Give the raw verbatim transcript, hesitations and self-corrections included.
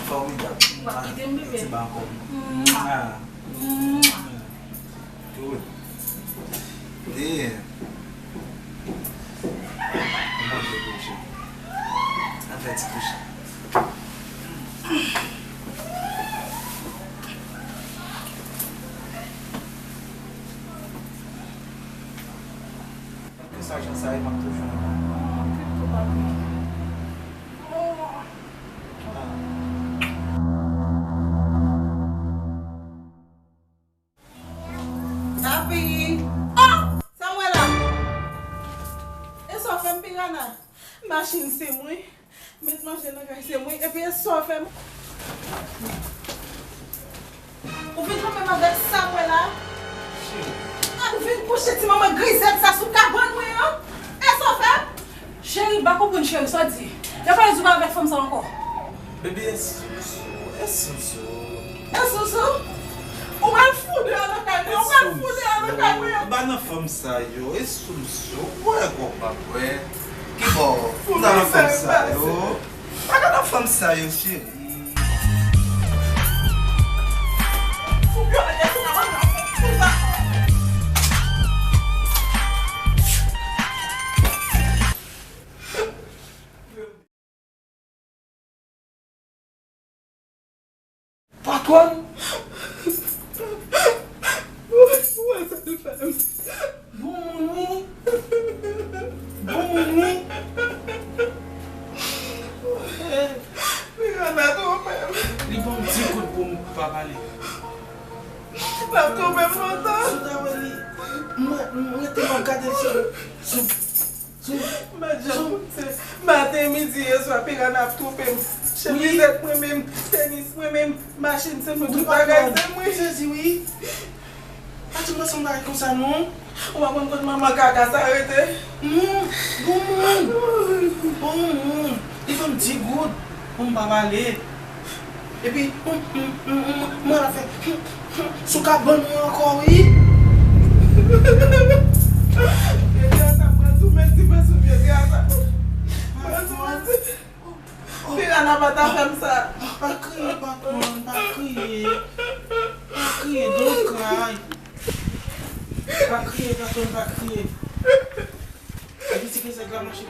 Fòmidab. W ap kite m, bebe? Ti bankòm. Mwa. Ah. Mwa. Good. Yeah. Manje kouche. An fè ti kouche. Kèlkeswa jan sa ye, m ap toujou renmen w. Papi! Oh! Sa m wè la? E sa w fè m, Piranha? Machin se mwen. Met manje nan kay se mwen, epi e sa w fè m? Ou vin twonpe m avèk sa m wè la? Cheri. Ou vin kouche ti manman grizèt sa sou kabann mwen an? E sa w fè m? Cheri, m pa konprann cheri, sa w di? Yo pale di w pa avèk fanm sa ankò. Baby, e sousou, e sousou. E sousou? Ou pral fou deyò nan kay mwen, ou pral fou deyò nan kay mwen. E pa nan fanm sa yo, e sousou. Ou wè kòman m ap wè. Ki bò? Ou nan fanm sa yo. Pa nan fanm sa yo, cheri. Patwòn! Ou wè sa l fè m? Bon moun wi. Bon moun wi. Piranha twonpe m. Li ban m di goud pou m pa pale. L ap twonpe m lontan. Si w ta wè li, mwen, mwen te ap gade l sou, sou, sou. M pa t janm panse. Maten, midi, yè swa, Piranha ap twonpe m. Chemizèt mwen menm, tenis mwen menm, machin se mwen, tout bagay se mwen. Sezi wi. Pa janm nan sanm bagay konsa non. Ou pa konn kot manman kaka sa rete? Non, bon moun. Bon moun. Li ban m di goud pou m pa pale. Epi, m, m, m, m, mwen la fè, m, m, sou kabann mwen ankò, wi. Vye gras ap pran tou, men ti fè sou vye gras ap pran tou, men ti. Piranha pa ta fè m sa. Pa kriye, patwòn, pa kriye. Pa kriye, don't cry. Pa kriye, patwòn, pa kriye. Epi ti ke zèg la mache.